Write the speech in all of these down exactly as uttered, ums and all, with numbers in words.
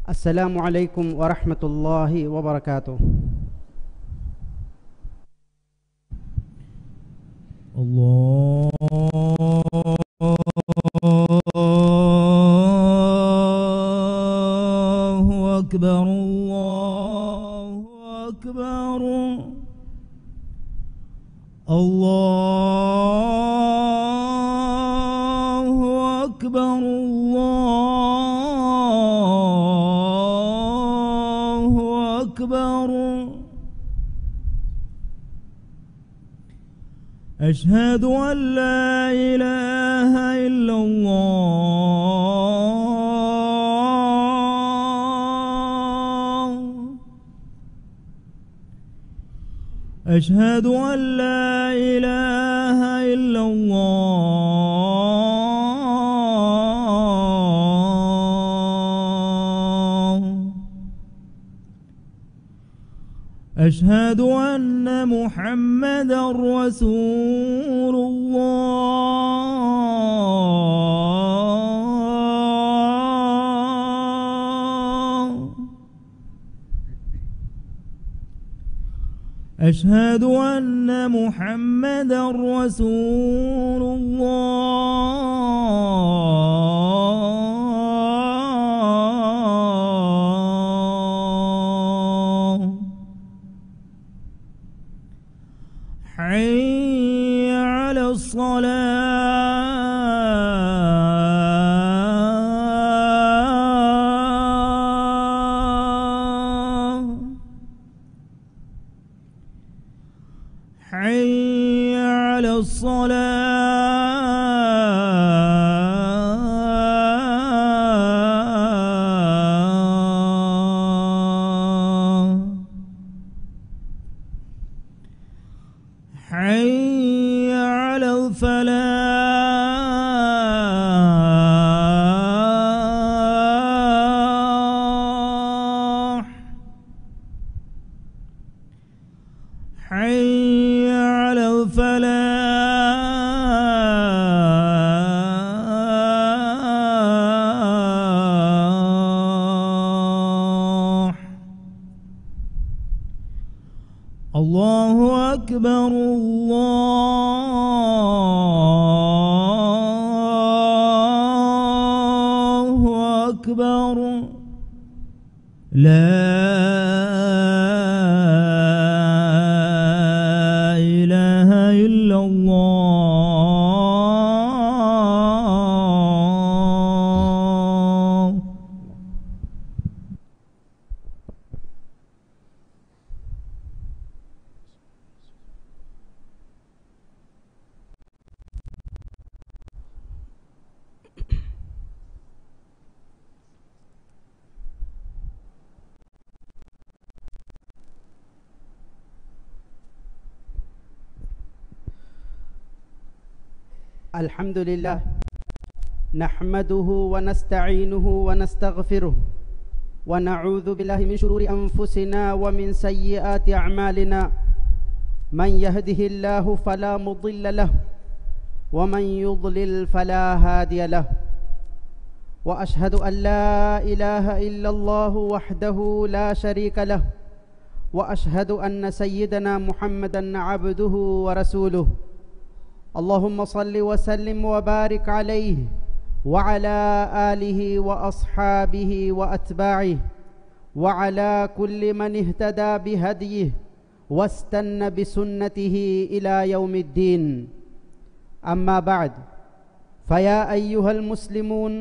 السلام عليكم ورحمة الله وبركاته. الله أكبر، الله أكبر. الله أكبر، الله أكبر. أشهد أن لا إله إلا الله. أشهد أن لا إله إلا الله. أشهد أن محمدا رسول الله. أشهد أن محمدا رسول الله. حي على الصلاة. حي على الصلاة. حي على الفلاح. حي على الفلاح. الله أكبر، الله أكبر. لا إله إلا الله. الحمد لله، نحمده ونستعينه ونستغفره، ونعوذ بالله من شرور أنفسنا ومن سيئات أعمالنا. من يهده الله فلا مضل له، ومن يضلل فلا هادي له. وأشهد أن لا إله إلا الله وحده لا شريك له، وأشهد أن سيدنا محمدا عبده ورسوله. اللهم صل وسلم وبارك عليه وعلى آله وأصحابه وأتباعه وعلى كل من اهتدى بهديه واستن بسنته إلى يوم الدين. أما بعد، فيا أيها المسلمون،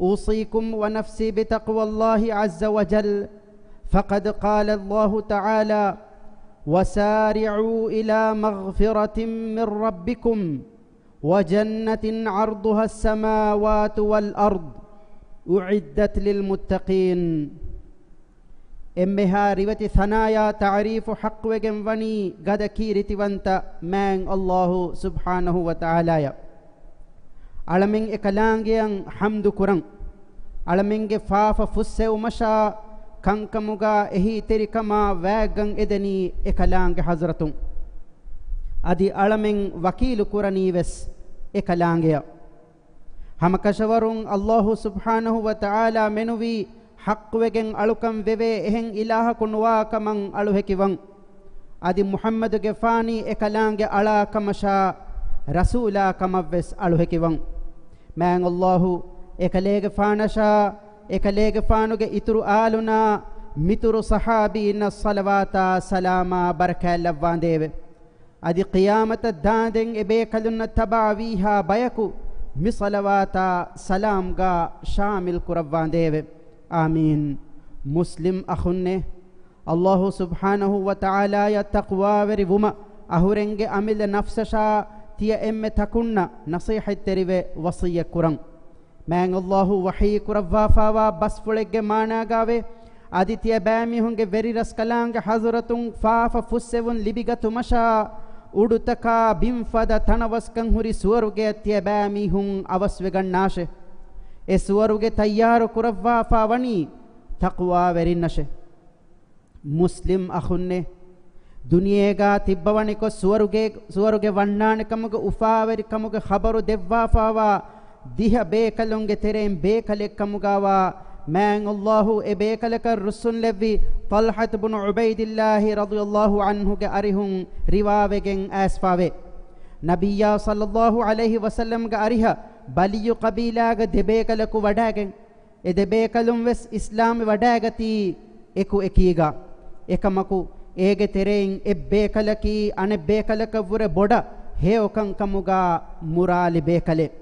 أوصيكم ونفسي بتقوى الله عز وجل، فقد قال الله تعالى: وسارعوا إلى مغفرة من ربكم وجنة عرضها السماوات والأرض أعدت للمتقين. އެންމެހާ ރިވެތި ސަނާޔާ ތަޢުރީފު ޙައްޤުވެގެން ވަނީ ގަދަ ކީރިތިވަންތަ މާތް ﷲ ސުބްޙާނަހޫ ވަތަޢާލާޔަށް. އަޅަމެން އެކަލާނގެއަށް ޙަމްދު ކުރަން. އަޅަމެންގެ ފާފަ ފުއްސެވުމަށާ ކަންކަމުގާ އެހީތެރިކަމާ ވާގްގަން އެދެނީ އެކަލާނގެ ޙަޟްރަތުން. އަދި އަޅަމެން ވަކީލު ކުރަނީވެސް އެކަލާނގެއަށް. ހަމަކަށަވަރުން ﷲ ސުބްޙާނަހޫ ވަތަޢާލާ މެނުވީ ޙައްޤުވެގެން އަޅުކަން ވެވޭ އެހެން އިލާހަކު ނުވާ ކަމަށް އަޅުހެކިވަން. އަދި މުޙައްމަދުގެފާނީ އެކަލާނގެ އަޅާ ކަމަށާ، ރަސޫލާ ކަމަށްވެސް އަޅުހެކިވަން. މާތް ﷲ އެކަލޭގެފާނަށާ، އެކަލޭގެފާނުގެ އިތުރު އާލުނާ، މިތުރު ޞަޙާބީންނަށް ޞަލަވާތާ ސަލާމާ ބަރަކާތް ލައްވާނދޭވެ. އަދި ޤިޔާމަތަށް ދާނދެން އެބޭކަލުންނަށް ތަބާވީހާ ބަޔަކު މި ޞަލަވާތާ ސަލާމްގާ ޝާމިލް ކުރައްވާނދޭވެ. އާމީން. މުސްލިމް އަޚުންނޭ، ﷲ ސުބްޙާނަހޫ ވަތަޢާލާޔަށް ތަޤްވާވެރި ވުމަށް އަހުރެންގެ އަމިއްލަ ނަފްސަށާ ތިޔަ އެންމެ ތަކުންނަށް ނަޞޭޙަތްތެރިވެ ވަޞިއްޔަތް ކުރަން. މާތް ﷲ ވަޙީ ކުރައްވާފާވާ ބަސްފުޅެއްގެ މާނާގާވޭ، އަދި ތިޔަބައިމީހުންގެ ވެރިރަސްކަލާނގެ ޙަޟްރަތުން ފާފަ ފުއްސެވުން ލިބިގަތުމަށާ، އުޑުތަކާ ބިން ފަދަ ތަނަވަސްކަން ހުރި ސުވަރުގެއަށް ތިޔަބައިމީހުން އަވަސްވެގަންނާށެ. އެ ސުވަރުގެ ތައްޔާރު ކުރައްވާފާ ވަނީ ތަޤްވާވެރިންނަށެ. މުސްލިމް އަޚުންނޭ، ދުނިޔޭގާ ތިއްބަވަނިކޮށް ސުވަރުގެ، ސުވަރުގެ ވަންނާނެކަމުގެ އުފާވެރިކަމުގެ ޚަބަރު ދެއްވާފާވާ ދިހަ ބޭކަލުންގެ ތެރެއިން ބޭކަލެއްކަމުގާވާ މާތް ﷲ އެ ބޭކަލަކަށް ރުއްސުންލެއްވި ޠަލްޙަތު ބުނު ޢުބައިދިއްލާހި ރަޟިޔަﷲ ޢަންހުގެ އަރިހުން ރިވާވެގެން އައިސްފާވޭ. ނަބިއްޔާ ޞައްލަﷲ ޢަލައިހި ވަސައްލަމްގެ އަރިހަށް ބަލިއްޔު ޤަބީލާގެ ދެބޭކަލަކު ވަޑައިގެން، އެ ދެބޭކަލުންވެސް އިސްލާމްވެ ވަޑައިގަތީ އެކު އެކީގަ. އެކަމަކު، އޭގެ ތެރެއިން އެއްބޭކަލަކީ އަނެއްބޭކަލަކަށްވުރެ ބޮޑަށް ހެޔޮކަންކަމުގާ މުރާލި ބޭކަލެއް.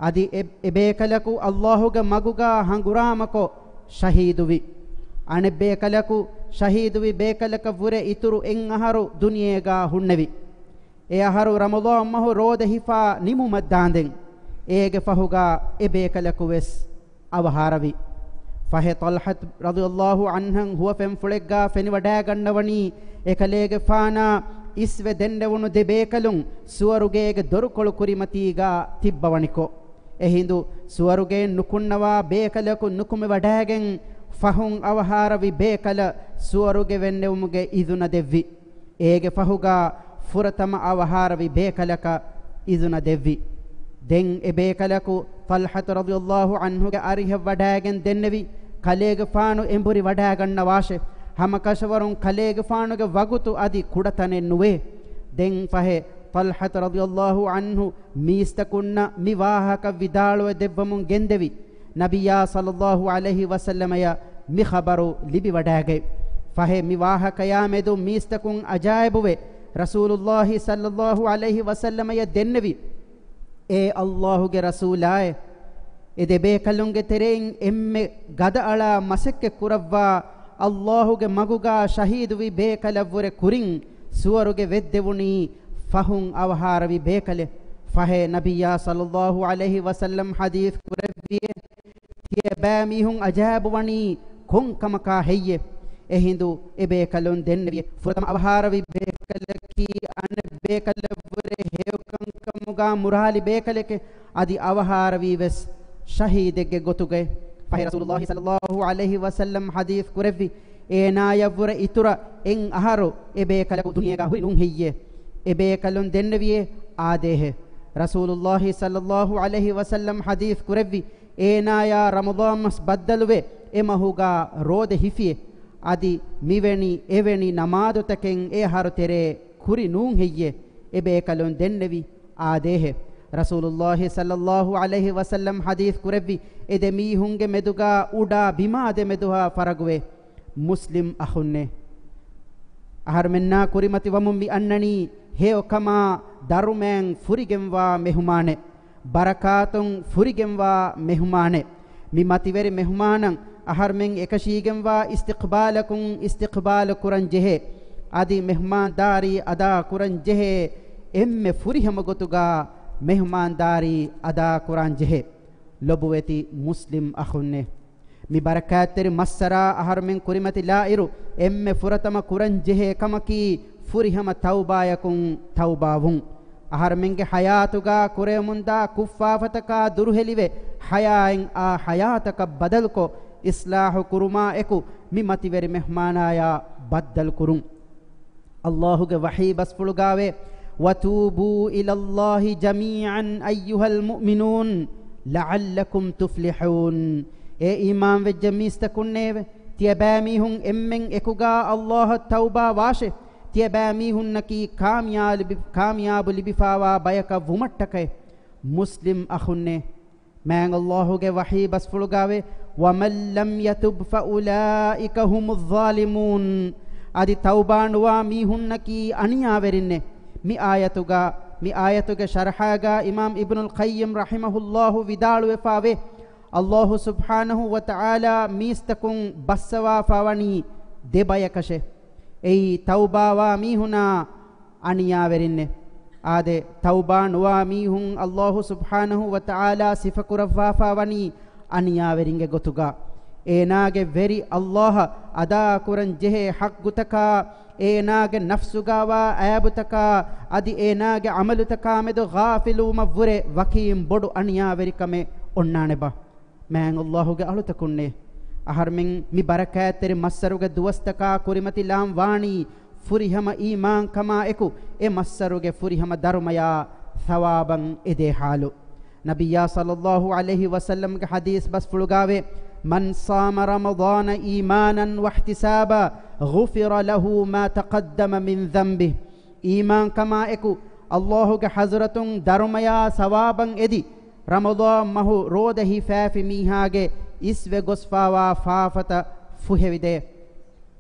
އަދި އެ، އެބޭކަލަކު ﷲގެ މަގުގާ ހަނގުރާމަކޮށް ޝަހީދުވި. އަނެއްބޭކަލަކު ޝަހީދުވި ބޭކަލަކަށްވުރެ އިތުރު އެއް އަހަރު ދުނިޔޭގާ ހުންނެވި. އެ އަހަރު ރަމަޟާން މަހު ރޯދަ ހިފާ ނިމުމަށްދާނދެން، އޭގެ ފަހުގާ އެ ބޭކަލަކުވެސް އަވަހާރަވި. ފަހެ ޠަލްޙަތު ރަޟިޔަﷲ ޢަންހަށް ހުވަފެންފުޅެއްގާ ފެނިވަޑައިގަންނަވަނީ، އެކަލޭގެފާނާ އިސްވެ ދެންނެވުނު ދެ ބޭކަލުން ސުވަރުގޭގެ ދޮރުކޮޅު ކުރިމަތީގާ ތިއްބަވަނިކޮށް. އެހިނދު ސުވަރުގެއިން ނުކުންނަވާ ބޭކަލަކު ނުކުމެވަޑައިގެން، ފަހުން އަވަހާރަވި ބޭކަލަށް ސުވަރުގެ ވެންނެވުމުގެ އިޒުނަ ދެއްވި. އޭގެ ފަހުގާ ފުރަތަމަ އަވަހާރަވި ބޭކަލަކަށް އިޒުނަ ދެއްވި. ދެން އެ ބޭކަލަކު ޠަލްޙަތު ރަޟިޔަﷲ ޢަންހުގެ އަރިހަށް ވަޑައިގެން ދެންނެވި، ކަލޭގެފާނު އެނބުރި ވަޑައިގަންނަވާށެ. ހަމަކަށަވަރުން ކަލޭގެފާނުގެ ވަގުތު އަދި ކުޑަތަނެއް ނުވޭ. ދެން ފަހެ، ޠަލްޙަތު ރަޟިޔަﷲ ޢަންހު މީސްތަކުންނަށް މި ވާހަކަ ވިދާޅުވެ ދެއްވަމުން ގެންދެވި. ނަބިއްޔާ ޞައްލަﷲ ޢަލައިހި ވަސައްލަމަޔަށް މި ޚަބަރު ލިބިވަޑައިގަތް. ފަހެ މި ވާހަކަޔާ މެދު މީސްތަކުން އަޖާއިބުވެ، ރަސޫލުﷲ ޞައްލަﷲ ޢަލައިހި ވަސައްލަމަޔަށް ދެންނެވި، އޭ ﷲގެ ރަސޫލާއޭ! އެ ދެބޭކަލުންގެ ތެރެއިން އެންމެ ގަދައަޅާ މަސައްކަތް ކުރައްވާ، ﷲގެ މަގުގާ ޝަހީދުވި ބޭކަލަށްވުރެ ކުރިން ސުވަރުގެ ވެއްދެވުނީ ފަހުން އަވަހާރަވި ބޭކަލެއް. ފަހެ ނަބިއްޔާ ޞައްލަﷲ ޢަލައިހި ވަސައްލަމް ޙަދީޘް ކުރެއްވިއޭ، ތިޔަބައިމީހުން އަޖާއިބުވަނީ ކޮން ކަމަކާ ހެއްޔޭ؟ އެހިނދު އެ ބޭކަލުން ދެންނެވިއޭ، ފުރަތަމަ އަވަހާރަވި ބޭކަލަކީ އަނެއް ބޭކަލަށްވުރެ ހެޔޮކަންކަމުގާ މުރާލި ބޭކަލެކޭ. އަދި އަވަހާރަވީވެސް ޝަހީދެއްގެ ގޮތުގައި. ފަހެ ރަސޫލުﷲ ޞައްލަﷲ ޢަލައިހި ވަސައްލަމް ޙަދީޘް ކުރެއްވި، އޭނާޔަށްވުރެ އިތުރަށް އެއް އަހަރު އެ ބޭކަލަކު ދުނިޔޭގާ ހުރި ނޫން ހެއްޔޭ؟ އެ ބޭކަލުން ދެންނެވިއޭ، އާދޭހެ. ރަސޫލުﷲ ޞައްލަﷲ ޢަލައިހި ވަސައްލަމް ޙަދީޘް ކުރެއްވި، އޭނާޔާ ރަމަޟާން މަސް ބައްދަލުވެ، އެ މަހުގާ ރޯދަ ހިފިއޭ. އަދި މިވެނި އެވެނި ނަމާދުތަކެއް އެ އަހަރު ތެރޭ ކުރި ނޫން ހެއްޔޭ؟ އެ ބޭކަލުން ދެންނެވި، އާދޭހެ. ރަސޫލުﷲ ޞައްލަﷲ ޢަލައިހި ވަސައްލަމް ޙަދީޘް ކުރެއްވި، އެ ދެ މީހުންގެ މެދުގާ އުޑާ ބިމާ ދެމެދުހާ ފަރަގުވޭ. މުސްލިމް އަޚުންނޭ! އަހަރުމެންނާ ކުރިމަތިވަމުން މި އަންނަނީ ހެޔޮކަމާ ދަރުމައިން ފުރިގެންވާ މެހުމާނެއް. ބަރަކާތުން ފުރިގެންވާ މެހުމާނެއް. މި މަތިވެރި މެހުމާނަށް އަހަރުމެން އެކަށީގެންވާ އިސްތިޤްބާލަކުން އިސްތިޤްބާލު ކުރަން ޖެހޭ. އަދި މެހުމާންދާރީ އަދާ ކުރަން ޖެހޭ. އެންމެ ފުރިހަމަ ގޮތުގާ މެހުމާންދާރީ އަދާ ކުރަން ޖެހޭ. ލޮބުވެތި މުސްލިމް އަޚުންނޭ! މި ބަރަކާތްތެރި މައްސަރާ އަހަރުމެން ކުރިމަތި ލާއިރު، އެންމެ ފުރަތަމަ ކުރަން ޖެހޭ ކަމަކީ، ފުރިހަމަ ތައުބާޔަކުން ތައުބާވުން. އަހަރުމެންގެ ޙަޔާތުގާ ކުރެވެމުންދާ ކުށްފާފަތަކާ ދުރުހެލިވެ، ޙަޔާއިން އާ ޙަޔާތަކަށް ބަދަލުކޮށް، އިޞްލާޙު ކުރުމާ އެކު، މި މަތިވެރި މެހްމާނާޔާ ބައްދަލު ކުރުން. ﷲގެ ވަޙީ ބަސްފުޅުގާވޭ، وَتُوبُوا إِلَى اللَّهِ جَمِيعًا أَيُّهَا الْمُؤْمِنُونَ لَعَلَّكُمْ تُفْلِحُونَ. އޭ އީމާންވެއްޖެ މީސްތަކުންނޭވެ! ތިޔަބައިމީހުން އެންމެން އެކުގާ އައްލާހަށް ތައުބާ ވާށޭ! ތިޔަބައިމީހުންނަކީ ކާމިޔާބު ލިބި-، ކާމިޔާބު ލިބިފާވާ ބަޔަކަށް ވުމަށްޓަކައި. މުސްލިމް އަޚުންނޭ! މާތް އައްލާހުގެ ވަޙީ ބަސްފުޅުގާވޭ، "وَمَن لَّمْ يَتُبْ فَأُولَٰئِكَ هُمُ الظَّالِمُونَ." އަދި ތައުބާ ނުވާ މީހުންނަކީ އަނިޔާވެރިންނޭ. މި އާޔަތުގަ، މި އާޔަތުގެ ޝަރަޙާގަ އިމާމް އިބްނުލް ޤައްޔިމް ރަޙިމަހުއްލާހު ވިދާޅުވެފާވޭ، އައްލާހު ސުބްޙާނަހު ވަތަޢާލާ މީސްތަކުން ބައްސަވާފާވަނީ ދެ ބަޔަކަށޭ. އެއީ ތައުބާވާ މީހުނާ އަނިޔާވެރިންނޭ. އާދެ، ތައުބާ ނުވާ މީހުން އައްލާހު ސުބްޙާނަހު ވަތަޢާލާ ސިފަކުރައްވާފާވަނީ އަނިޔާވެރިންގެ ގޮތުގަ. އޭނާގެ ވެރި އައްލާހަށް އަދާކުރަން ޖެހޭ ޙައްޤުތަކާ، އޭނާގެ ނަފްސުގާވާ އައިބުތަކާ، އަދި އޭނާގެ ޢަމަލުތަކާމެދު ޣާފިލުވުމަށްވުރެ ވަކީން ބޮޑު އަނިޔާވެރިކަމެއް އޮންނާނެބާ؟ މާތް އައްލާހުގެ އަޅުތަކުންނޭ! އަހަރުމެން މި ބަރަކާތްތެރި މައްސަރުގެ ދުވަސްތަކާ ކުރިމަތިލާން ވާނީ ފުރިހަމަ އީމާންކަމާ އެކު އެ މައްސަރުގެ ފުރިހަމަ ދަރުމަޔާ ޘަވާބަށް އެދޭ ޙާލު. ނަބިއްޔާ ޞައްލައްލާހު ޢަލައިހި ވަސައްލަމްގެ ޙަދީޘް ބަސްފުޅުގާވޭ، "من صام رمضان إيمانا واحتسابا غفر له ما تقدم من ذنبه." އީމާންކަމާ އެކު އައްލާހުގެ ޙަޟްރަތުން ދަރުމަޔާ ޘަވާބަށް އެދި، ރަމަޟާން މަހު ރޯދަ ހިފާފި މީހާގެ އިސްވެ ގޮސްފާވާ ފާފަތައް ފުހެވިދޭ.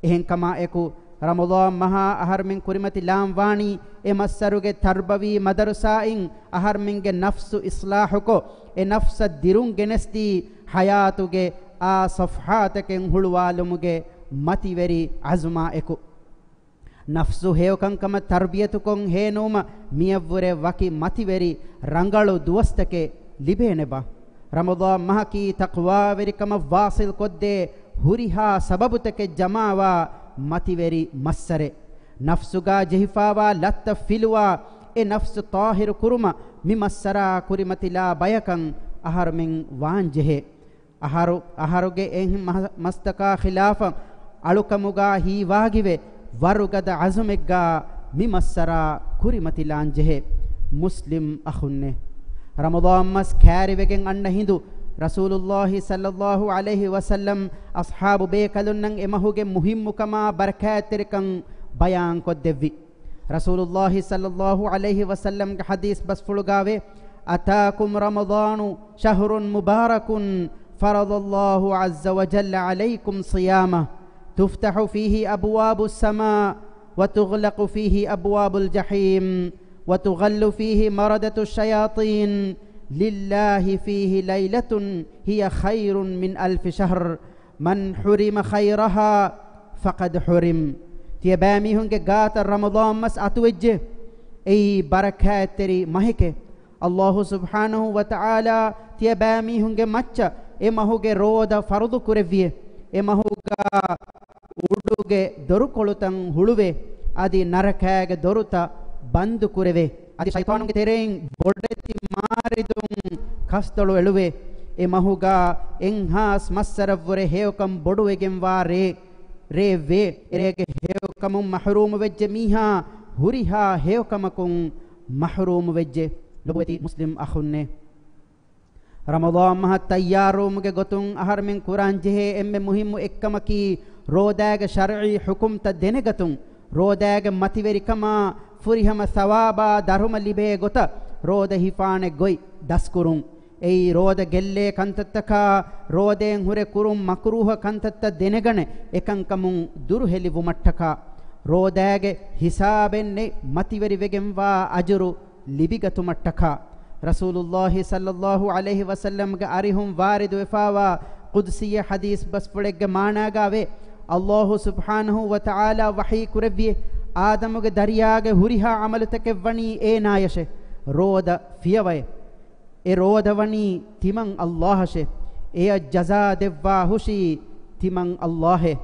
އެހެންކަމާ އެކު، ރަމަޟާން މަހާ އަހަރުމެން ކުރިމަތިލާން ވާނީ އެ މައްސަރުގެ ތަރްބަވީ މަދަރުސާއިން އަހަރުމެންގެ ނަފްސު އިޞްލާޙުކޮށް، އެ ނަފްސަށް ދިރުން ގެނެސްދީ، ޙަޔާތުގެ އާ ޞަފްޙާތަކެއް ހުޅުވާލުމުގެ މަތިވެރި ޢަޒުމާ އެކު. ނަފްސު ހެޔޮކަންކަމަށް ތަރްބިޔަތުކޮށް ހޭނުވުމަށް މިއަށްވުރެ ވަކި މަތިވެރި ރަނގަޅު ދުވަސްތަކެއް ލިބޭނެބާ؟ ރަމަޟާން މަހަކީ ތަޤްވާވެރިކަމަށް ވާޞިލްކޮށްދޭ ހުރިހާ ސަބަބުތަކެއް ޖަމާވާ މަތިވެރި މައްސަރެއް. ނަފްސުގާ ޖެހިފާވާ ލައްތަ ފިލުވާ، އެ ނަފްސު ޠާހިރު ކުރުމަށް މި މައްސަރާ ކުރިމަތިލާ ބަޔަކަށް އަހަރުމެން ވާންޖެހޭ. އަހަރު، އަހަރުގެ އެހެން މަ-، މަސްތަކާ ޚިލާފަށް އަޅުކަމުގާ ހީވާގިވެ، ވަރުގަދަ ޢަޒުމެއްގާ މި މައްސަރާ ކުރިމަތިލާންޖެހޭ. މުސްލިމް އަޚުންނޭ! ރަމަޟާން މަސް ކާރިވެގެން އަންނަ ހިނދު، ރަސޫލުއްލާހި ޞައްލައްލާހު ޢަލައިހި ވަސައްލަމް އަޞްޙާބު ބޭކަލުންނަށް އެ މަހުގެ މުހިއްމުކަމާ ބަރަކާތްތެރިކަން ބަޔާންކޮށްދެއްވި. ރަސޫލުއްލާހި ޞައްލައްލާހު ޢަލައިހި ވަސައްލަމްގެ ޙަދީޘް ބަސްފުޅުގާވޭ، "أتاكم رمضان شهر مبارك فرض الله عز وجل عليكم صيامه تفتح فيه أبواب السماء وتغلق فيه أبواب الجحيم وتغل فيه مردة الشياطين لله فيه ليلة هي خير من ألف شهر." "من حرم خيرها فقد حرم." ތިޔަބައިމީހުންގެ ގާތަށް ރަމަޟާން މަސް އަތުވެއްޖެ. އެއީ ބަރަކާތްތެރި މަހެކޭ. އައްލާހު ސުބްޙާނަހު ވަތަޢާލާ ތިޔަބައިމީހުންގެ މައްޗަށް އެ މަހުގެ ރޯދަ ފަރުޟު ކުރެއްވިއޭ. އެ މަހުގަ އުޑުގެ ދޮރުކޮޅުތައް ހުޅުވޭ. އަދި ނަރަކާގެ ދޮރުތައް ބަންދު ކުރެވޭ. އަދި ޝައިޠާނުންގެ ތެރެއިން ބޮޑެތި މާރިދުން ކަސްތޮޅު އެޅުވޭ. އެ މަހުގަ އެއްހާސް މައްސަރަށްވުރެ ހެޔޮކަން ބޮޑުވެގެންވާ ރޭ، ރޭއްވޭ. އެރޭގެ ހެޔޮކަމުން މަޙްރޫމުވެއްޖެ މީހާ ހުރިހާ ހެޔޮކަމަކުން މަޙްރޫމުވެއްޖެ. ލޮބުވެތި މުސްލިމް އަޚުންނޭ! ރަމަޟާން މަހަށް ތައްޔާރުވުމުގެ ގޮތުން އަހަރުމެން ކުރާން ޖެހޭ އެންމެ މުހިއްމު އެއްކަމަކީ، ރޯދާގެ ޝަރްޢީ ޙުކުމްތައް ދެނެގަތުން، ރޯދާގެ މަތިވެރިކަމާ، ފުރިހަމަ ޘަވާބާ ދަރުމަ ލިބޭ ގޮތަށް ރޯދަ ހިފާނެ ގޮތް ދަސްކުރުން. އެއީ ރޯދަ ގެއްލޭ ކަންތައްތަކާ، ރޯދައިން ހުރެ ކުރުން މަކުރޫހަ ކަންތައްތައް ދެނެގަނެ، އެކަންކަމުން ދުރުހެލިވުމަށްޓަކާ، ރޯދާގެ ހިސާބެއް ނެތް މަތިވެރިވެގެންވާ އަޖުރު ލިބިގަތުމަށްޓަކާ. ރަސޫލުއްލާހި ޞައްލައްލާހު ޢަލައިހި ވަސައްލަމްގެ އަރިހުން ވާރިދުވެފާވާ ޤުދުސީ ޙަދީޘް ބަސްފުޅެއްގެ މާނާގާވޭ، އައްލާހު ސުބްޙާނަހު ވަތަޢާލާ ވަޙީ ކުރެއްވިއޭ، އާދަމުގެ ދަރިޔާގެ ހުރިހާ ޢަމަލުތަކެއް ވަނީ އޭނާޔަށޭ. ރޯދަ ފިޔަވައޭ. އެ ރޯދަ ވަނީ ތިމަން އައްލާހަށޭ. އެޔަށް ޖަޒާ ދެއްވާ ހުށީ ތިމަން އައްލާހޭ.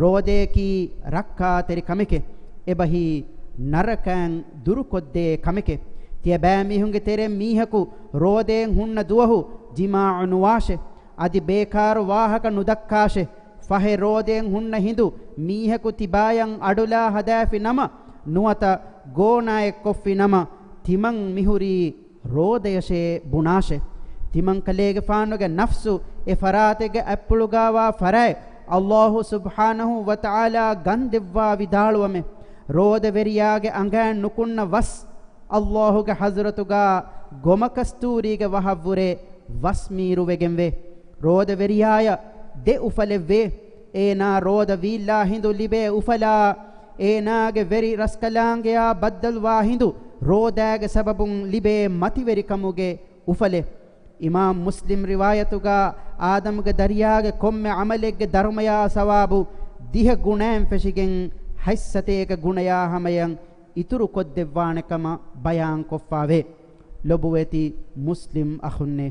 ރޯދަޔަކީ ރައްކާތެރި ކަމެކޭ. އެބަހީ ނަރަކައިން ދުރުކޮށްދޭ ކަމެކޭ. ތިޔަބައިމީހުންގެ ތެރެއިން މީހަކު ރޯދައިން ހުންނަ ދުވަހު ޖިމާޢު ނުވާށޭ. އަދި ބޭކާރު ވާހަކަ ނުދައްކާށޭ. ފަހެ ރޯދައިން ހުންނަ ހިނދު މީހަކު ތިބާޔަށް އަޑުލާ ހަދާފި ނަމަ، ނުވަތަ ގޯނާއެއްކޮށްފި ނަމަ، ތިމަން މިހުރީ ރޯދަޔަށޭ ބުނާށޭ. ތިމަންކަލޭގެފާނުގެ ނަފްސު އެ ފަރާތެއްގެ އަތްޕުޅުގާވާ ފަރާތް އައްލާހު ސުބްޙާނަހު ވަތަޢާލާ ގަންދެއްވާ ވިދާޅުވަމެ. ރޯދަވެރިޔާގެ އަނގައިން ނުކުންނަ ވަސް އައްލާހުގެ ޙަޟްރަތުގާ ގޮމަކަސްތޫރީގެ ވަހަށްވުރެ ވަސްމީރުވެގެންވޭ. ރޯދަވެރިޔާޔަށް ދެ އުފަލެއްވޭ. އޭނާ ރޯދަ ވީއްލާ ހިނދު ލިބޭ އުފަލާ، އޭނާގެ ވެރި ރަސްކަލާނގެޔާ ބައްދަލުވާ ހިނދު ރޯދާގެ ސަބަބުން ލިބޭ މަތިވެރިކަމުގެ އުފަލެއް. އިމާމް މުސްލިމް ރިވާޔަތުގާ އާދަމުގެ ދަރިޔާގެ ކޮންމެ ޢަމަލެއްގެ ދަރުމަޔާ ސަވާބު ދިހަ ގުނައިން ފެށިގެން ހަތްސަތޭކަ ގުނަޔާ ހަމަޔަށް އިތުރުކޮށްދެއްވާނެ ކަމަށް ބަޔާންކޮށްފާވޭ. ލޮބުވެތި މުސްލިމް އަޚުންނޭ!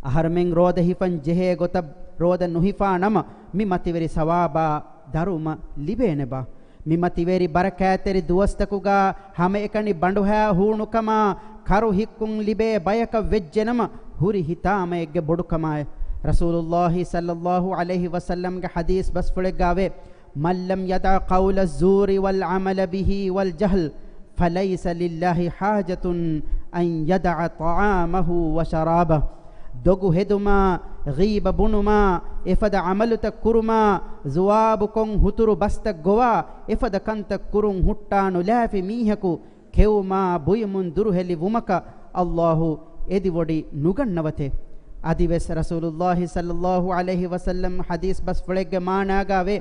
އަހަރުމެން ރޯދަ ހިފަން ޖެހޭ ގޮތަށް ރޯދަ ނުހިފާ ނަމަ، މި މަތިވެރި ސަވާބާ ދަރުމަ ލިބޭނެބާ؟ މި މަތިވެރި ބަރަކާތްތެރި ދުވަސްތަކުގާ ހަމައެކަނި ބަނޑުހައި ހޫނުކަމާ ކަރު ހިއްކުން ލިބޭ ބަޔަކަށް ވެއްޖެނަމަ، ހުރި ހިތާމައެއްގެ ބޮޑުކަމާއި. ރަސޫލުﷲ ޞައްލަﷲ ޢަލައިހި ވަސައްލަމްގެ ޙަދީޘް ބަސްފުޅެއްގާވޭ، من لم يدع قول الزور والعمل به والجهل فليس لله حاجة أن يدع طعامه وشرابه. ދޮގު ހެދުމާ، ޣީބަ ބުނުމާ، އެފަދަ ޢަމަލުތައް ކުރުމާ، ޒުވާބުކޮށް ހުތުރު ބަސްތައް ގޮވާ، އެފަދަ ކަންތައް ކުރުން ހުއްޓާނުލާފި މީހަކު ކެއުމާ ބުއިމުން ދުރުހެލި ވުމަކަށް އައްލާހު އެދިވޮޑި ނުގަންނަވަތޭ. އަދިވެސް ރަސޫލުﷲ ޞައްލަﷲ ޢަލައިހި ވަސައްލަމް ޙަދީޘް ބަސްފުޅެއްގެ މާނާގާވޭ،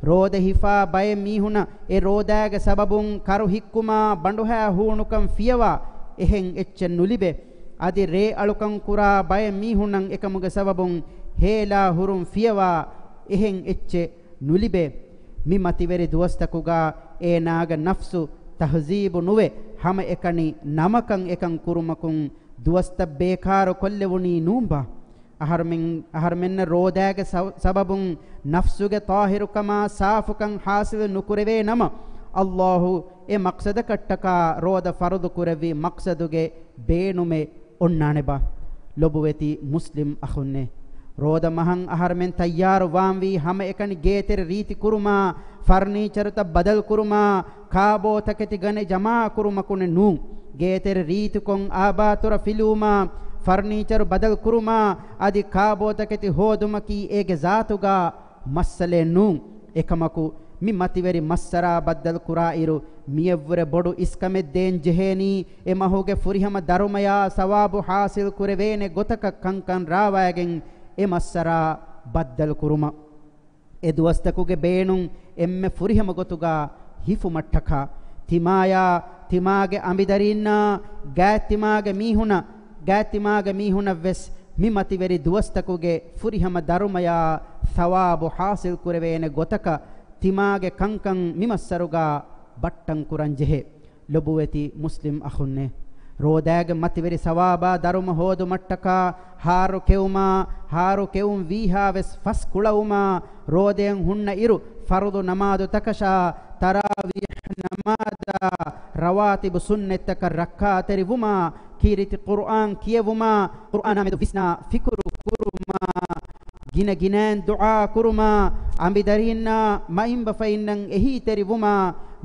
ރޯދަ ހިފާ ބައެއް މީހުނަށް އެ ރޯދާގެ ސަބަބުން ކަރު ހިއްކުމާ ބަނޑުހައި ހޫނުކަން ފިޔަވާ އެހެން އެއްޗެއް ނުލިބޭ. އަދި ރޭ އަޅުކަން ކުރާ ބައެއް މީހުންނަށް އެކަމުގެ ސަބަބުން ހޭލާ ހުރުން ފިޔަވާ އެހެން އެއްޗެއް ނުލިބޭ. މި މަތިވެރި ދުވަސްތަކުގާ އޭނާގެ ނަފްސު ތަހްޒީބު ނުވެ، ހަމައެކަނި ނަމަކަށް އެކަން ކުރުމަކުން ދުވަސްތައް ބޭކާރު ކޮށްލެވުނީ ނޫންބާ؟ އަހަރުމެން، އަހަރުމެންނަށް ރޯދާގެ ސަ-، ސަބަބުން ނަފްސުގެ ޠާހިރުކަމާ ސާފުކަން ޙާޞިލު ނުކުރެވޭ ނަމަ، އައްލާހު އެ މަޤްޞަދަކަށްޓަކާ ރޯދަ ފަރުޟު ކުރެއްވި މަޤްޞަދުގެ ބޭނުމެއް އޮންނާނެބާ؟ ލޮބުވެތި މުސްލިމް އަޚުންނޭ! ރޯދަ މަހަށް އަހަރުމެން ތައްޔާރު ވާންވީ ހަމައެކަނި ގޭތެރެ ރީތި ކުރުމާ، ފަރުނީޗަރުތައް ބަދަލު ކުރުމާ، ކާބޯ ތަކެތި ގަނެ ޖަމާ ކުރުމަކުނެއް ނޫން. ގޭތެރެ ރީތިކޮށް އާބާތުރަ ފިލުވުމާ، ފަރުނީޗަރު ބަދަލު ކުރުމާ، އަދި ކާބޯ ތަކެތި ހޯދުމަކީ އޭގެ ޒާތުގާ މައްސަލައެއް ނޫން. އެކަމަކު، މި މަތިވެރި މައްސަރާ ބައްދަލު ކުރާއިރު، މިއަށްވުރެ ބޮޑު އިސްކަމެއް ދޭން ޖެހޭނީ، އެ މަހުގެ ފުރިހަމަ ދަރުމަޔާ ސަވާބު ޙާޞިލް ކުރެވޭނެ ގޮތަކަށް ކަންކަން ރާވާގެން އެ މައްސަރާ ބައްދަލު ކުރުމަށް. އެ ދުވަސްތަކުގެ ބޭނުން އެންމެ ފުރިހަމަ ގޮތުގާ ހިފުމަށްޓަކާ، ތިމާޔާ، ތިމާގެ އަނބިދަރީންނާ، ގާތްތިމާގެ މީހުނަށް، ގާތްތިމާގެ މީހުނަށްވެސް މި މަތިވެރި ދުވަސްތަކުގެ ފުރިހަމަ ދަރުމަޔާ ސަވާބު ޙާޞިލް ކުރެވޭނެ ގޮތަކަށް ތިމާގެ ކަންކަން މި މައްސަރުގާ ބައްޓަން ކުރަން ޖެހޭ. ލޮބުވެތި މުސްލިމް އަޚުންނޭ! ރޯދާގެ މަތިވެރި ސަވާބާ ދަރުމަ ހޯދުމަށްޓަކާ، ހާރު ކެއުމާ، ހާރު ކެއުން ވީހާވެސް ފަސް ކުޅައުމާ، ރޯދައިން ހުންނަ އިރު ފަރުޟު ނަމާދުތަކަށާ، ތަރާވީޙް ނަމާދާ، ރަވާތިބު ސުންނަތްތަކަށް ރައްކާތެރިވުމާ، ކީރިތި ޤުރުއާން ކިޔެވުމާ، ޤުރުއާނާމެދު ވިސްނާ ފިކުރު ކުރުމާ، ގިނަ ގިނައިން ދުޢާ ކުރުމާ، އަނބިދަރީންނާ މައިންބަފައިންނަށް އެހީތެރިވުމާ،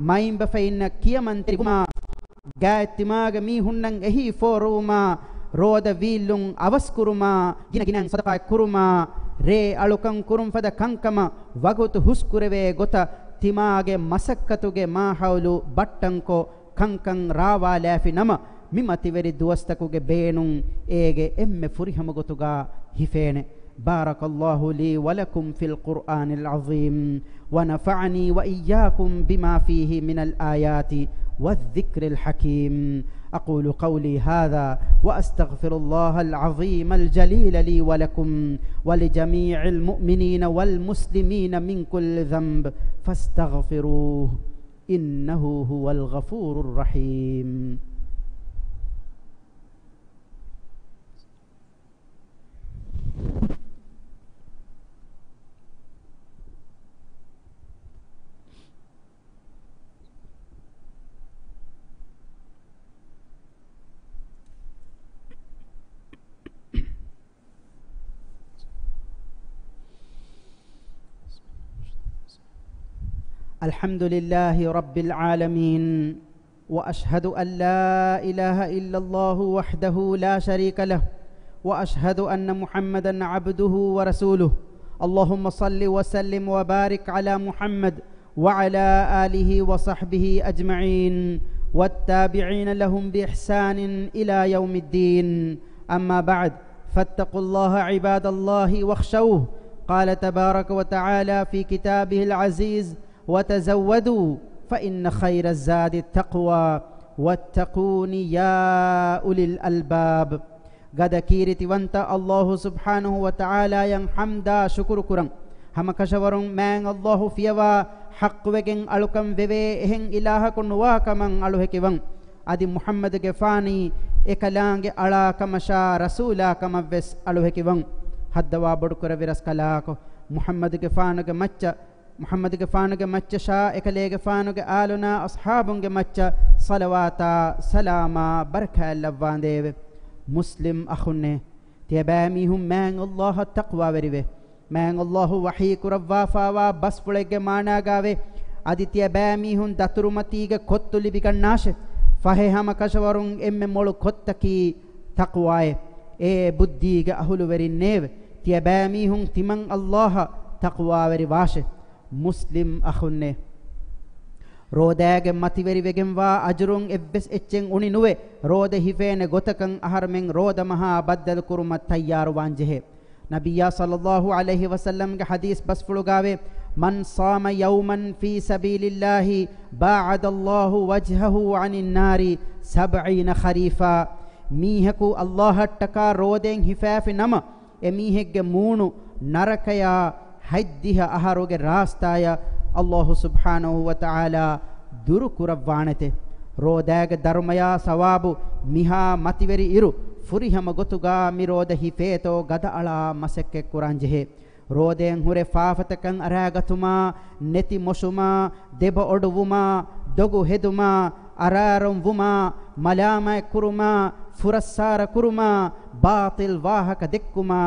މައިންބަފައިންނަށް ކިޔަމަންތެރިވުމާ، ގާތްތިމާގެ މީހުންނަށް އެހީ ފޯރުވުމާ، ރޯދަ ވީއްލުން އަވަސްކުރުމާ، ގިނަ ގިނައިން ޞަދަޤާތް ކުރުމާ، ރޭ އަޅުކަން ކުރުން ފަދަ ކަންކަމަށް ވަގުތު ހުސްކުރެވޭ ގޮތަށް ތިމާގެ މަސައްކަތުގެ މާހައުލު ބައްޓަންކޮށް، ކަންކަން ރާވާލާފި ނަމަ، މި މަތިވެރި ދުވަސްތަކުގެ ބޭނުން އޭގެ އެންމެ ފުރިހަމަ ގޮތުގާ ހިފޭނެ. بارك الله لي ولكم في القرآن العظيم، ونفعني وإياكم بما فيه من الآيات والذكر الحكيم. أقول قولي هذا وأستغفر الله العظيم الجليل لي ولكم ولجميع المؤمنين والمسلمين من كل ذنب فاستغفروه. إنه هو الغفور الرحيم. الحمد لله رب العالمين، وأشهد أن لا إله إلا الله وحده لا شريك له، وأشهد أن محمدا عبده ورسوله. اللهم صل وسلم وبارك على محمد وعلى آله وصحبه أجمعين والتابعين لهم بإحسان إلى يوم الدين. أما بعد، فاتقوا الله عباد الله واخشوه. قال تبارك وتعالى في كتابه العزيز: وتزودوا فإن خير الزاد التقوى واتقون يا أولي الألباب. ގަދަ ކީރިތިވަންތަ އައްލާހު ސުބްޙާނަހު ވަ ތަޢާލާޔަށް ޙަމްދާ ޝުކުރު ކުރަން. ހަމަކަށަވަރުން މާތް އައްލާހު ފިޔަވާ ޙައްޤުވެގެން އަޅުކަން ވެވޭ އެހެން އިލާހަކު ނުވާ ކަމަށް އަޅުހެކިވަން. އަދި މުޙައްމަދުގެފާނީ އެކަލާނގެ އަޅާ ކަމަށާ ރަސޫލާ ކަމަށް ވެސް އަޅުހެކިވަން. ހައްދަވާ ބޮޑުކުރެއްވި ރަސްކަލާކޮ، މުޙައްމަދުގެފާނުގެ މައްޗަށް، މުޙައްމަދުގެފާނުގެ މައްޗަށާ އެކަލޭގެފާނުގެ އާލުނާ އަޞްޙާބުންގެ މައްޗަށް ޞަލަވާތާ ސަލާމާ ބަރަކާތް ލައްވާނދޭވެ. މުސްލިމް އަޚުންނޭ، ތިޔަބައިމީހުން މާތް އައްލާހަށް ތަޤްވާވެރިވެ. މާތް އައްލާހު ވަޙީ ކުރައްވާފާވާ ބަސްފުޅެއްގެ މާނާގާވެ، އަދި ތިޔަބައިމީހުން ދަތުރުމަތީގެ ކޮއްތު ލިބިގަންނާށެ. ފަހެ ހަމަކަށަވަރުން އެންމެ މޮޅު ކޮއްތަކީ ތަޤްވާއޭ. އޭ ބުއްދީގެ އަހުލުވެރިންނޭވެ! ތިޔަބައިމީހުން ތިމަން އައްލާހަށް ތަޤްވާވެރިވާށެ. މުސްލިމް އަޚުންނޭ! ރޯދައިގެ މަތިވެރިވެގެންވާ އަޖުރުން އެއްވެސް އެއްޗެއް އުނި ނުވެ، ރޯދަ ހިފޭނެ ގޮތަކަށް އަހަރުމެން ރޯދަމަހާ ބައްދަލުކުރުމަށް ތައްޔާރުވާންޖެހޭ. ނަބިއްޔާ ޞައްލައްލާހު ޢަލައިހި ވަސައްލަމްގެ ޙަދީޘް ބަސްފުޅުގާވޭ، "من صام يوما في سبيل الله باعد الله وجهه عن النار سبعين خريفا." މީހަކު އައްލާހަށްޓަކާ ރޯދައިން ހިފާފި ނަމަ، އެމީހެއްގެ މޫނު ނަރަކަޔާ ހަތްދިހަ އަހަރުގެ ރާސްތާޔަށް އައްލާހު ސުބްޙާނަހު ވަ ތަޢާލާ ދުރު ކުރައްވާނެތެ. ރޯދައިގެ ދަރުމަޔާ ސަވާބު މިހާ މަތިވެރި އިރު، ފުރިހަމަ ގޮތުގާ މި ރޯދަ ހިފޭތޯ ގަދައަޅާ މަސައްކަތްކުރާންޖެހޭ. ރޯދައިން ހުރެ ފާފަތަކަށް އަރާގަތުމާ، ނެތި މޮށުމާ، ދެބަ އޮޑުވުމާ، ދޮގު ހެދުމާ، އަރާރޮން ވުމާ، މަލާމާތްކުރުމާ، ފުރައްސާރަ ކުރުމާ، ބާޠިލް ވާހަކަ ދެއްކުމާ،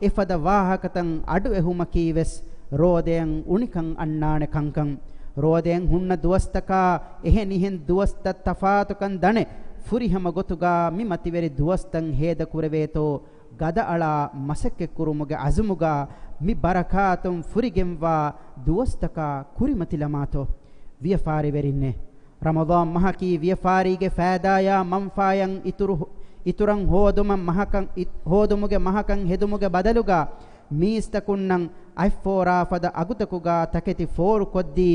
އެފަދަ ވާހަކަތައް އަޑުއެހުމަކީ ވެސް ރޯދައިން އުނިކަން އަންނާނެ ކަންކަން. ރޯދައިން ހުންނަ ދުވަސްތަކާ އެހެނިހެން ދުވަސްތައް ތަފާތުކަން ދަނެ، ފުރިހަމަ ގޮތުގާ މި މަތިވެރި ދުވަސްތައް ހޭދަކުރެވޭތޯ، ގަދައަޅާ މަސައްކަތްކުރުމުގެ އަޒުމުގާ މި ބަރަކާތުން ފުރިގެންވާ ދުވަސްތަކާ ކުރިމަތިލަމާތޯ. ވިޔަފާރިވެރިންނޭ! ރަމަޟާން މަހަކީ ވިޔަފާރީގެ ފައިދާޔާ މަންފާޔަށް އިތުރު، އިތުރަށް ހޯދުމަށް މަހަކަން، އި، ހޯދުމުގެ މަހަކަށް ހެދުމުގެ ބަދަލުގާ މީސްތަކުންނަށް އަތްފޯރާ ފަދަ އަގުތަކުގާ ތަކެތި ފޯރުކޮށްދީ،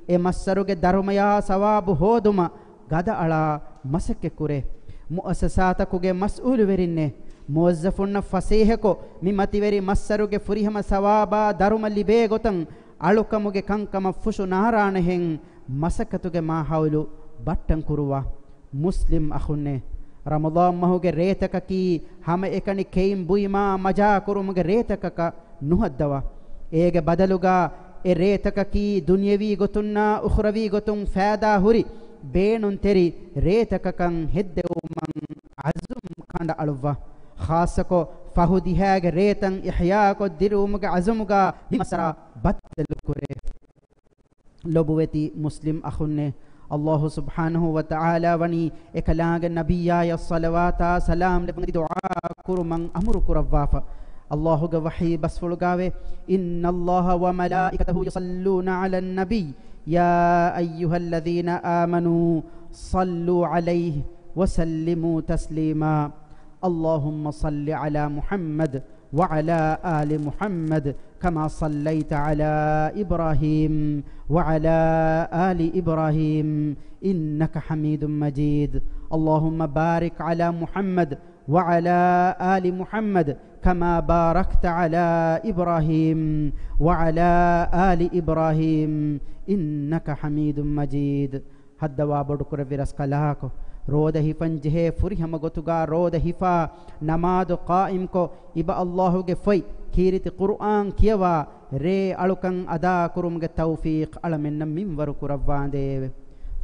އެ މައްސަރުގެ ދަރުމަޔާ ސަވާބު ހޯދުމަށް ގަދައަޅާ މަސައްކަތްކުރޭ. މުއައްސަސާތަކުގެ މަސްއޫލުވެރިންނޭ! މުވައްޒަފުންނަށް ފަސޭހަކޮށް، މި މަތިވެރި މައްސަރުގެ ފުރިހަމަ ސަވާބާ ދަރުމަ ލިބޭ ގޮތަށް އަޅުކަމުގެ ކަންކަމަށް ފުށު ނާރާނެހެން މަސައްކަތުގެ މާހައުލު ބައްޓަން ކުރުވާ. މުސްލިމް އަޚުންނޭ! ރަމަޟާން މަހުގެ ރޭތަކަކީ ހަމައެކަނި ކެއިން ބުއިމާ މަޖާކުރުމުގެ ރޭތަކަކަށް ނުހައްދަވާ. އޭގެ ބަދަލުގާ އެ ރޭތަކަކީ ދުނިޔަވީ ގޮތުންނާ އުޚްރަވީ ގޮތުން ފައިދާ ހުރި ބޭނުންތެރި ރޭތަކަކަށް ހެއްދެވުމަށް އަޒުމް ކަނޑައަޅުއްވާ. ޚާއްޞަކޮށް ފަހު ދިހައިގެ ރޭތައް އިޙްޔާކޮށް ދިރިއުޅުމުގެ އަޒުމުގާ މި މައްސަރާ ބައްދަލުކުރޭ. ލޮބުވެތި މުސްލިމް އަޚުންނޭ! އައްލާހު ސުބްޙާނަހު ވަ ތަޢާލާ ވަނީ އެކަލާނގެ ނަބިއްޔާޔަށް ޞަލަވާތާ ސަލާމް ލެއްވުން އަދި ދުޢާ ކުރުމަށް އަމުރު ކުރައްވާފަ. އައްލާހުގެ ވަޙީ ބަސްފުޅުގާވޭ، "إن الله وملائكته يصلون على النبي يا أيها الذين آمنوا صلوا عليه وسلموا تسليما." اللهم صل على محمد وعلى آل محمد كما صليت على إبراهيم وعلى آل إبراهيم إنك حميد مجيد. اللهم بارك على محمد وعلى آل محمد كما باركت على إبراهيم وعلى آل إبراهيم إنك حميد مجيد. ހައްދަވާ ބޮޑުކުރެއްވި ރަސްކަލާކޮ، ރޯދަ ހިފަން ޖެހޭ ފުރިހަމަ ގޮތުގާ ރޯދަ ހިފާ، ނަމާދު ޤާއިމްކޮށް، އިބަ އައްލާހުގެ ފޮތް، ކީރިތި ޤުރުއާން ކިޔަވާ، ރޭ އަޅުކަން އަދާކުރުމުގެ ތައުފީޤް އަޅަމެންނަށް މިންވަރު ކުރައްވާނދޭވެ.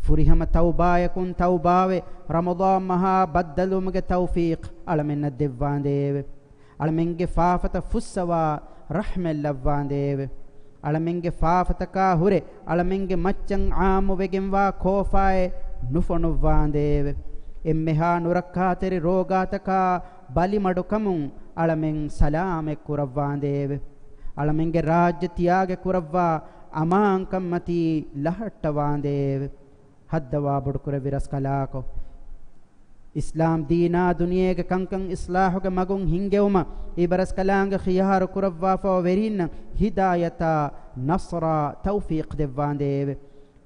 ފުރިހަމަ ތައުބާޔަކުން ތައުބާވެ، ރަމަޟާން މަހާ ބައްދަލުވުމުގެ ތައުފީޤް އަޅަމެންނަށް ދެއްވާނދޭވެ. އަޅަމެންގެ ފާފަތައް ފުއްސަވާ ރަޙްމަތް ލައްވާނދޭވެ. އަޅަމެންގެ ފާފަތަކާ ހުރެ އަޅަމެންގެ މައްޗަށް ޢާއްމުވެގެންވާ ކޯފާއެއް ނުފޮނުއްވާނދޭވެ. އެންމެހާ ނުރައްކާތެރި ރޯގާތަކާ ބަލިމަޑުކަމުން އަޅަމެން ސަލާމަތް ކުރައްވާނދޭވެ. އަޅަމެންގެ ރާއްޖެ ތިޔާގެ ކުރައްވާ އަމާންކަންމަތީ ލަހައްޓަވާނދޭވެ. ހައްދަވާ ބޮޑުކުރެއްވި ރަސްކަލާކޮ، އިސްލާމް ދީނާ ދުނިޔޭގެ ކަންކަން އިސްލާހުގެ މަގުން ހިންގެވުމަށް އިބަރަސްކަލާނގެ ޚިޔާރު ކުރައްވާފައި ވެރީންނަށް ހިދާޔަތާ ނަޞްރާ ތައުފީޤް ދެއްވާނދޭވެ.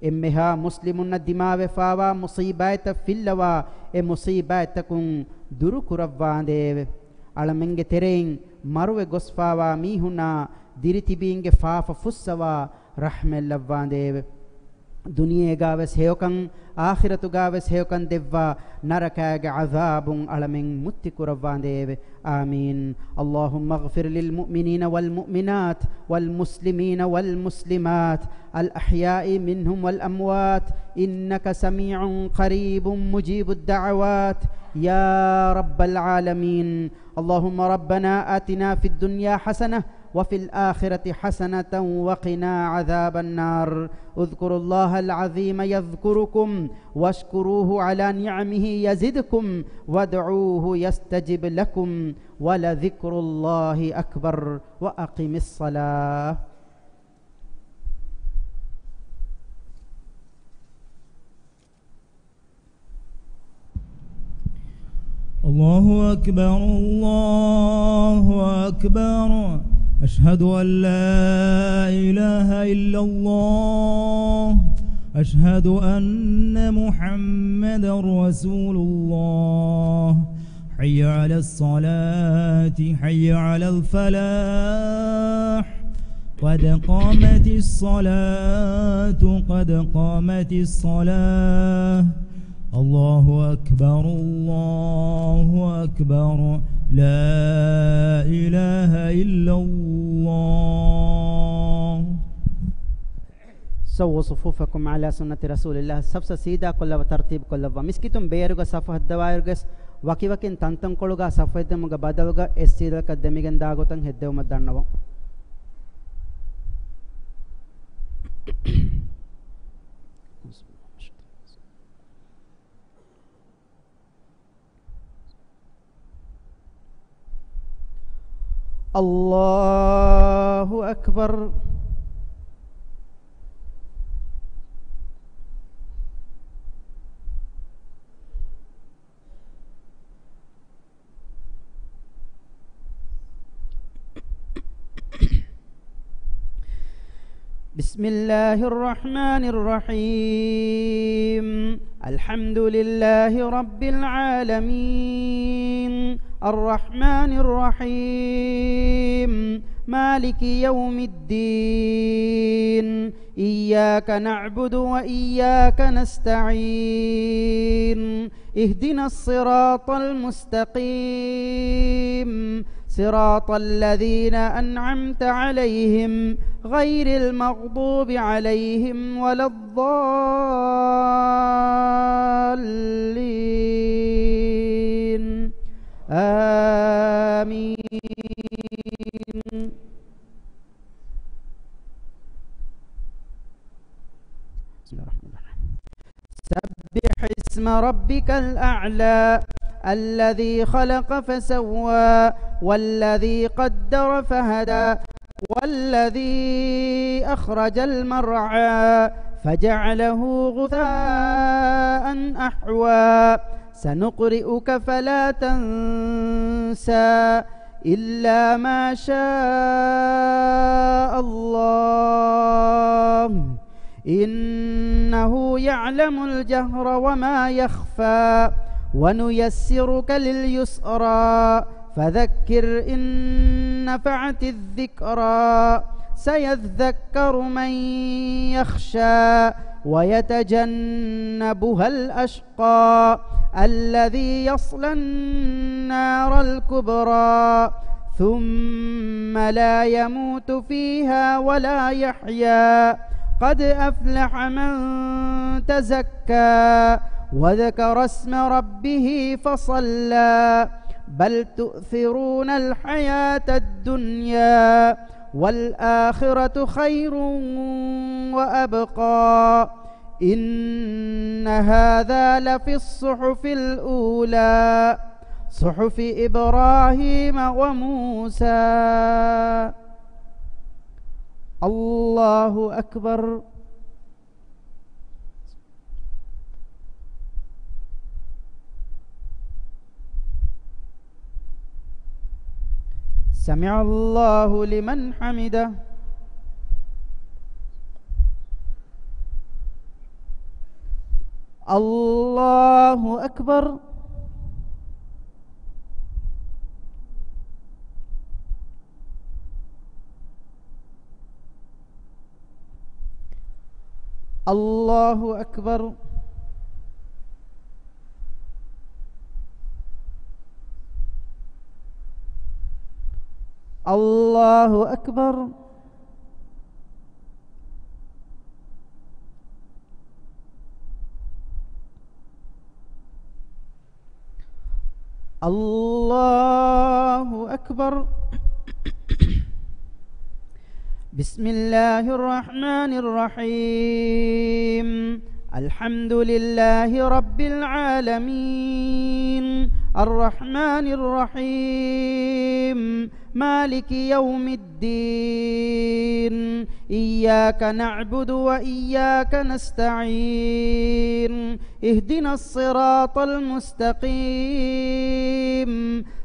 އެންމެހާ މުސްލިމުންނަށް ދިމާވެފާވާ މުޞީބާތްތައް ފިއްލަވާ، އެ މުޞީބާތްތަކުން ދުރު ކުރައްވާނދޭވެ. އަޅަމެންގެ ތެރެއިން މަރުވެ ގޮސްފާވާ މީހުންނާ ދިރިތިބީންގެ ފާފަ ފުއްސަވާ ރަޙްމަތް ލައްވާނދޭވެ. ދުނިޔޭގާވެސް ހެޔޮކަން، އާޚިރަތުގާވެސް ހެޔޮކަން ދެއްވާ، ނަރަކާގެ ޢަޛާބުން އަޅަމެން މުއްތި ކުރައްވާނދޭވެ. آمين. اللهم اغفر للمؤمنين والمؤمنات والمسلمين والمسلمات الأحياء منهم والأموات إنك سميع قريب مجيب الدعوات يا رب العالمين. اللهم ربنا آتنا في الدنيا حسنة وفي الآخرة حسنة وقنا عذاب النار. اذكروا الله العظيم يذكركم واشكروه على نعمه يزدكم وادعوه يستجب لكم ولذكر الله أكبر. وأقم الصلاة. الله أكبر، الله أكبر. أشهد أن لا إله إلا الله. أشهد أن محمدا رسول الله. حي على الصلاة، حي على الفلاح. قد قامت الصلاة، قد قامت الصلاة. الله أكبر، الله أكبر. لا إله إلا الله. سووا صفوفكم على سنة رسول الله. ސަފްސަފް ސީދާ ކޮށްލަވާ، ތަރުތީބު ކޮށްލައްވާ. މިސްކިތުން ބޭރުގަ ސަފު ހައްދަވާއިރުގަސް ވަކިވަކިން ތަންތަންކޮޅުގަ ސަފު ހެއްދެމުގެ ބަދަލުގަ އެއް ސީދަލަކަށް ދެމިގެން ދާގޮތަށް ހެއްދެވުމަށް ދަންނަވަން. الله أكبر. بسم الله الرحمن الرحيم. الحمد لله رب العالمين. الرحمن الرحيم. مالك يوم الدين. إياك نعبد وإياك نستعين. اهدنا الصراط المستقيم، صراط الذين أنعمت عليهم، غير المغضوب عليهم ولا الضالين. آمين. بسم الله الرحمن الرحيم. سبح اسم ربك الأعلى الذي خلق فسوى والذي قدر فهدى والذي أخرج المرعى فجعله غثاء أحوى سنقرئك فلا تنسى إلا ما شاء الله إنه يعلم الجهر وما يخفى ونيسرك لليسرى فذكر إن نفعت الذكرى سيذكر من يخشى ويتجنبها الأشقى الذي يصلى النار الكبرى ثم لا يموت فيها ولا يحيا قد أفلح من تزكى وذكر اسم ربه فصلى بل تؤثرون الحياة الدنيا والآخرة خير وأبقى إن هذا لفي الصحف الأولى صحف إبراهيم وموسى. الله أكبر. سمع الله لمن حمده. الله أكبر. الله أكبر. الله أكبر. الله أكبر. بسم الله الرحمن الرحيم. الحمد لله رب العالمين. الرحمن الرحيم. مالك يوم الدين. إياك نعبد وإياك نستعين. اهدنا الصراط المستقيم.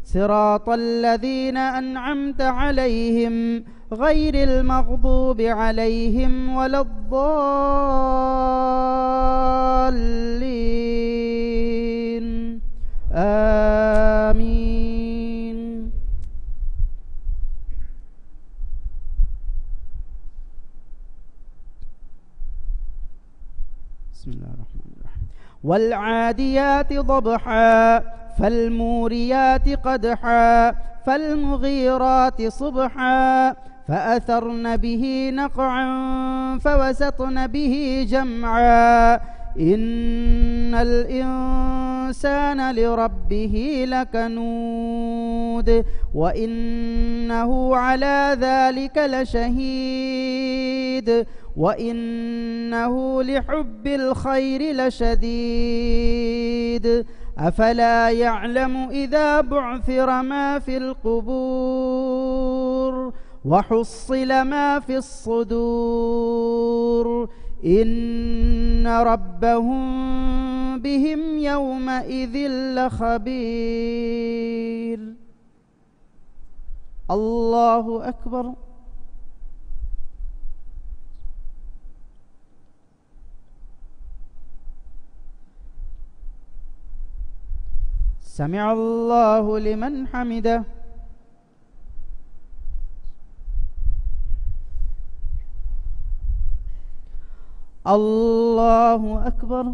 صراط الذين أنعمت عليهم غير المغضوب عليهم ولا الضالين. آمين. بسم الله الرحمن الرحيم. والعاديات ضبحا، فالموريات قدحا، فالمغيرات صبحا، فأثرن به نقعا، فوسطن به جمعا. إن الإنسان لربه لكنود، وإنه على ذلك لشهيد، وإنه لحب الخير لشديد. أفلا يعلم إذا بعثر ما في القبور وحصل ما في الصدور إن ربهم بهم يومئذ لخبير. الله أكبر. سمع الله لمن حمده. الله أكبر.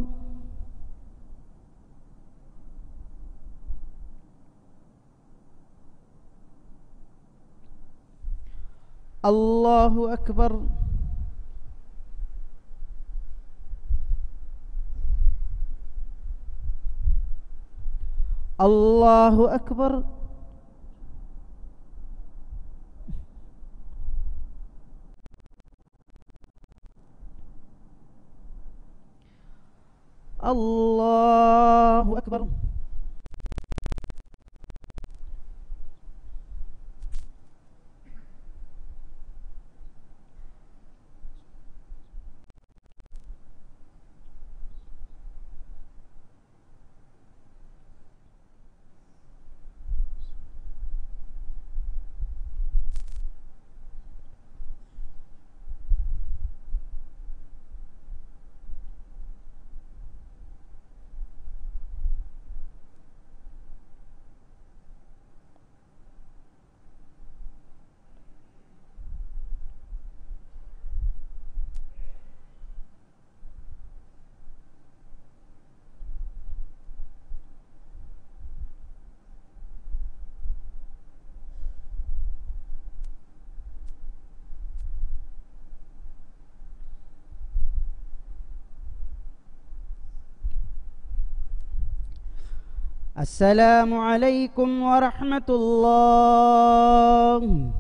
الله أكبر. الله أكبر. الله أكبر. السلام عليكم ورحمة الله.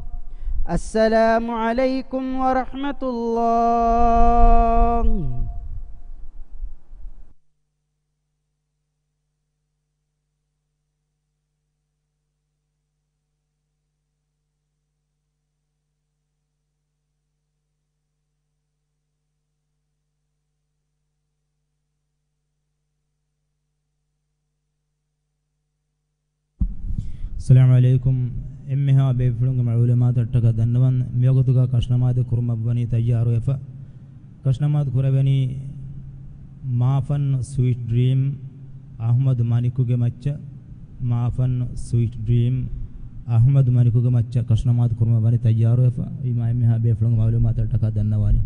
السلام عليكم ورحمة الله. އައްސަލާމު ޢަލައިކުމް. އެންމެހާ ބޭފުޅުންގެ މަޢުލޫމާތަށްޓަކާ ދަންނަވަން، މިވަގުތުގަ ކަށްނަމާދު ކުރުމަށްވަނީ ތައްޔާރުވެފަ. ކަށްނަމާދު ކުރެވެނީ މާފަން ސްވީޓް ޑްރީމް އަޙްމަދު މަނިކުގެ މައްޗަށް. މާފަން ސްވީޓް ޑްރީމް އަޙްމަދު މަނިކުގެ މައްޗަށް ކަށްނަމާދު ކުރުމަށް ވަނީ ތައްޔާރުވެފަ. އިމާ އެންމެހާ ބޭފުޅުންގެ މަޢުލޫމާތަށްޓަކާ ދަންނަވާނީ.